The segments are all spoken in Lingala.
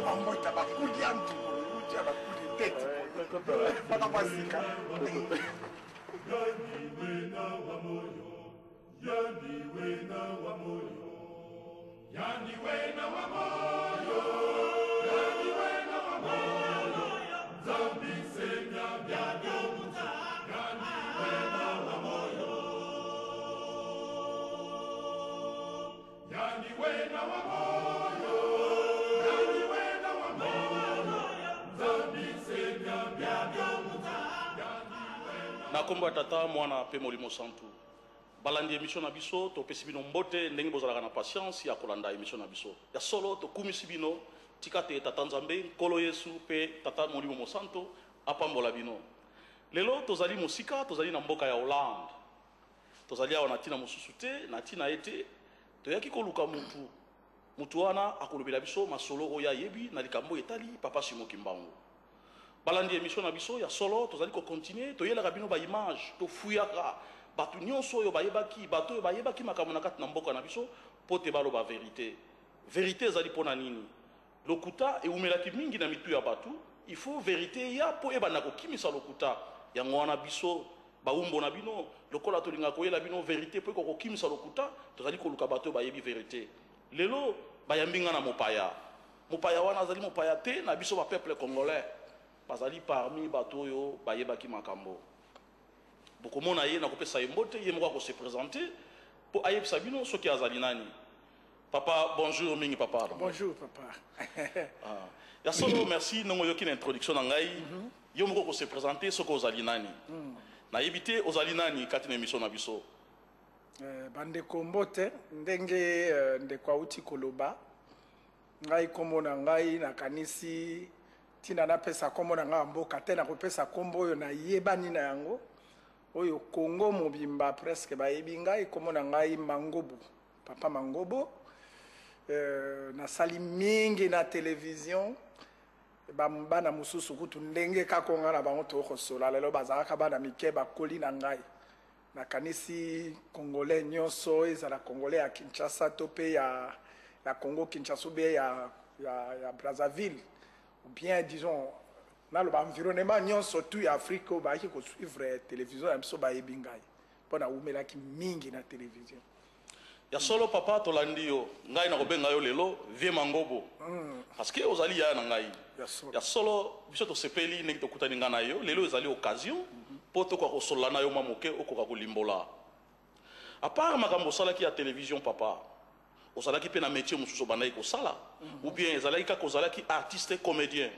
Bambota bakuli ya ntuku ya bakuli tete makambo ya sika. Na nkombo ya Tata, Mwana mpe Molimo Santu. Balandi emission na biso, topesi bino mbote ndenge bozalaka na patience ya kolanda emission na biso. Ya solo tokumisi bino, tika te Tata Nzambe, Nkolo Yesu mpe Tata Molimo Mosanto apambola bino. Lelo tozali mosika, tozali na mboka ya Hollande. Tozali awa na ntina mosusu te, na ntina ete toyaki koluka mutu. Mutu wana akolobela biso masolo oyo ayebi na likambo etali Papa Simon Kimbangu. Balandi emission na biso, ya solo tozali ko continuer, toyelaka bino ba image, tofuyaka bato nyonso oyo bayebaki, bato oyo bayebaki makambo na kati na mboka na biso mpo te baloba verite. Verite ezali mpo na nini? Lokuta ewumelaki mingi na mitu ya bato, il faut verite eya mpo ebanda kokimisa lokuta. Yango wana biso bawumbo na bino, lokola tolingaka koyela bino verite mpo ekoka kokimisa lokuta, tozali koluka bato oyo bayebi verite. Lelo bayambi nga na mopaya. Mopaya wana azali mopaya te na biso ba peuple congolais. Bazali parmi bato oyo bayebaki makambo. Bokomona ye, nakopesa ye mbote, ye moko ako se presenter mpo ayebisa bino soki azali nani. Papa, bonjour mingi papa. Bonjour papa. Ah. Ya solo merci ndenge oyoki na introduction na ngai. Yo moko ko se présenter soki ozali nani. Nayebi te ozali nani kati na émission na biso. Bandeko mbote, ndenge ndeko auti koloba, ngai kombo na ngai nakanisi ntina napesa kombo na ngai ya mboka te, nakopesa kombo oyo nayebani na yango, oyo Congo mobimba presque bayebi ngai. Kombo na ngai Mangobo, Papa Mangobo. Nasali mingi na television, bana mosusu kutu ndenge kaka nga na bango tokosola lelo bazalaka bana mike, bakoli na ngai. Nakanisi Congolais nyonso, ezala Congolais ya Kinshasa to mpe ya Congo Kinshasa, ou bien ya Brazzaville, ou bien disons naloba environnement nyonso tu ya Afrique oyo bayaki kosuivre télévision na biso, bayebi ngai mpo nawumelaki mingi na télévision. Ya solo papa, tolandi yo. Ngai nakobenga yo lelo Vieux Mangobo parce que ozali yaya na ngai. Ya solo. Ya solo, biso tosepeli ndenge tokutani ngai na yo lelo. Ezali occasion mpo tokoka kosolola na yo mwa moke, okoka kolimbola. À part makambo osalaki ya télévision, papa, ozalaki mpe na métier mosusu obandaki kosala, ou bien ezalaki kaka ozalaki artiste comédien?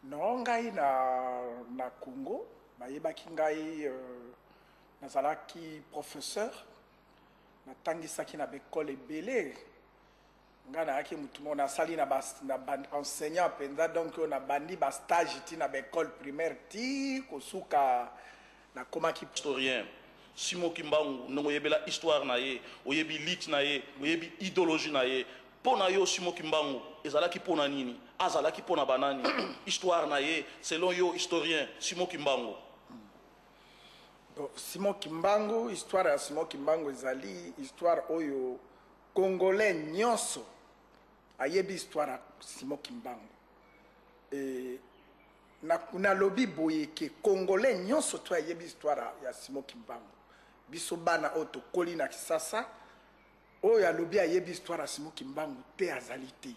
Non, ngai na Congo bayebaki ngai, nazalaki professeur, natangisaki na baekole ebele. Ngai nayaki motu moko nasali na enseignant mpenza, donc oyo nabandi bastage ti na baekole primaire ti kosuka nakomaki. Historien, Simon Kimbangu, ndenge oyebela histoire na ye, oyebi lutte na ye, oyebi idéologie na ye, mpo na yo Simon Kimbangu ezalaki mpo na nini? Azalaki mpo na banani? Histoire na ye selon yo, historien Simon Kimbangu. Bon, Simon Kimbangu, histoire ya Simon Kimbangu ezali histoire oyo Congolais nyonso ayebi, histoire ya Simon Kimbangu. E, nalobi boye ke Congolais nyonso to ayebi histoire ya Simon Kimbangu. Biso bana oyo tokoli na Kisasa, oyo alobi ayebi histoire ya Simon Kimbangu te azali te.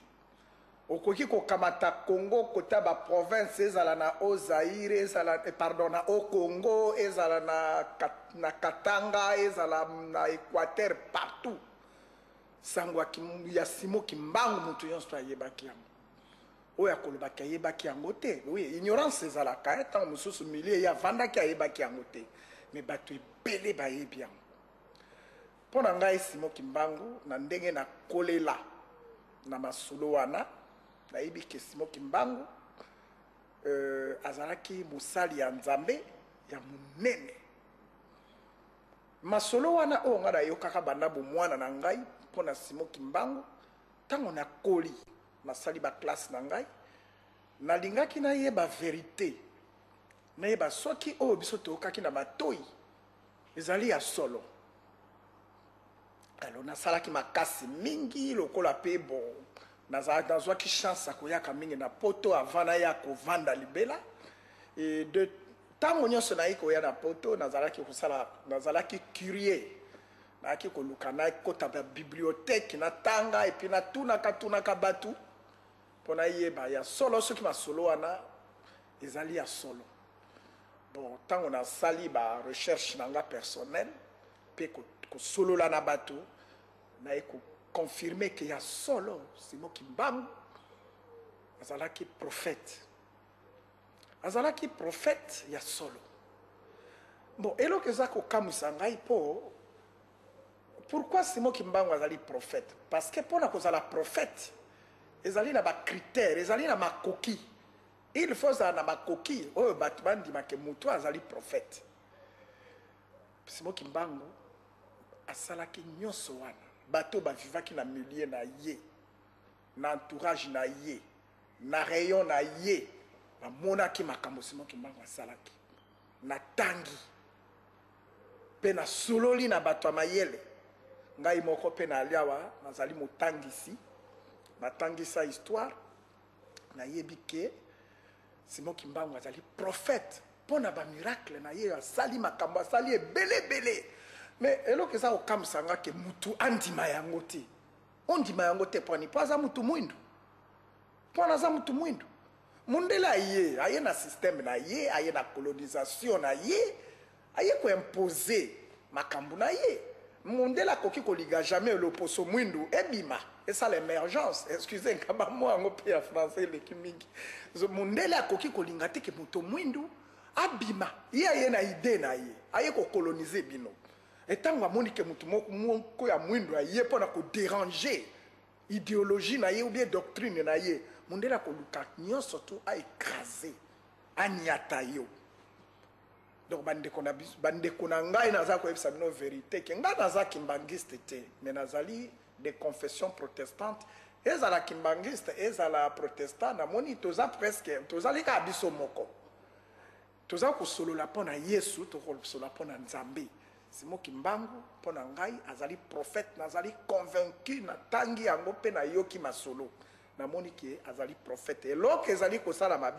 Okoki kokamata Congo kota baprovince, ezala na o Zaire, ezala pardon, na o Congo, ezala na Katanga, ezala na Équateur, partout sango ya Simon Kimbangu moto nyonso ayebaki yango. Oyo akolobaki ayebaki yango te, oui, ignorance ezalaka ntango mosusu, milieu ye avandaki ayebaki yango te, mais bato ebele bayebi yango. Mpo na ngai, Simon Kimbangu, na ndenge nakolela na masolo wana, nayebi ke Simon Kimbangu azalaki mosali ya Nzambe ya monene. Masolo wana oyo ngai nayokaka banda bomwana na ngai mpo na Simon Kimbangu, ntango nakoli, nasali baklasse na ngai, nalingaki nayeba verite, nayeba soki oyo biso toyokaki na matoi ezali ya solo. Alors nasalaki makasi mingi lokola mpe bon, nazwaki chance ya koyaka mingi na Poto avant naya kovanda libela. Et de ntango nyonso nayaki koya na Poto, nazalaki kosala, nazalaki curieux, nayaki koluka, nakota ba bibliothèque, natanga, et puis natunaka tunaka bato mpo nayeba ya solo soki masolo wana ezali ya solo. Bon, ntango nasali ba recherche na nga personnel mpe kosolola na bato, naye koconfirmer ke ya solo Simon Kimbangu azalaki prophète, azalaki prophète ya solo. Bon, eloko eza kokamwisa ngai, mpo pourquoi Simon Kimbangu azali prophète? Parce que mpona kozala prophète ezali na bacritère, ezali na makoki. Il faut ozala na makoki oyo bato bandimake motu azali prophète. Simon Kimbangu asalaki nyonso wana. Bato bavivaki na milieu na ye, na entourage na ye, na rayon na ye, bamonaki makambo Simon Kimbangu asalaki. Natangi mpe nasololi na bato ya mayele. Ngai moko mpe nali awa, nazali motangisi, natangisa histoire. Nayebi ke Simon Kimbangu azali prophète mpo na bamiracle na ye. Asali makambo, asali ebele ebele. Mais eloko eza kokamwisa nga ke mutu andima yango te, ondima yango te mponi mpo aza mutu mwindu, mpo wana aza mutu mwindu. Mundele aye na système na ye, aye na colonisation na ye, aye koimposer makambo na ye. Mundele akoki kolinga jamais loposo mwindu ebima, esala émergence. Excuse nga, bamo yango mpe ya français eleki mingi. Mundele akoki kolinga te ke moto mwindu abima. Ye aye na idée na ye, aye kocoloniser bino. Etango amoni ke motu moko ya mwindu aye mpo na kodéranger idéologie na ye ou bien doctrine na ye, mundele akoluka nyonso tu aécraser, aniata yo. Donc bandeko na biso, bandeko na ngai, naza koyebisa bino vérité ke ngai naza kimbangiste te, mais nazali de confession protestante. Ezala kimbangiste, ezala protestant, namoni toza presque, tozali kaka biso moko. Toza kosolola mpo na Yesu, tokosolola mpo na Nzambe. Simon Kimbangu mpo na ngai azali prophète. Nazali convaincu, natangi yango mpe nayoki masolo, namoni ke azali prophète. Eloko ezali kosala mabe.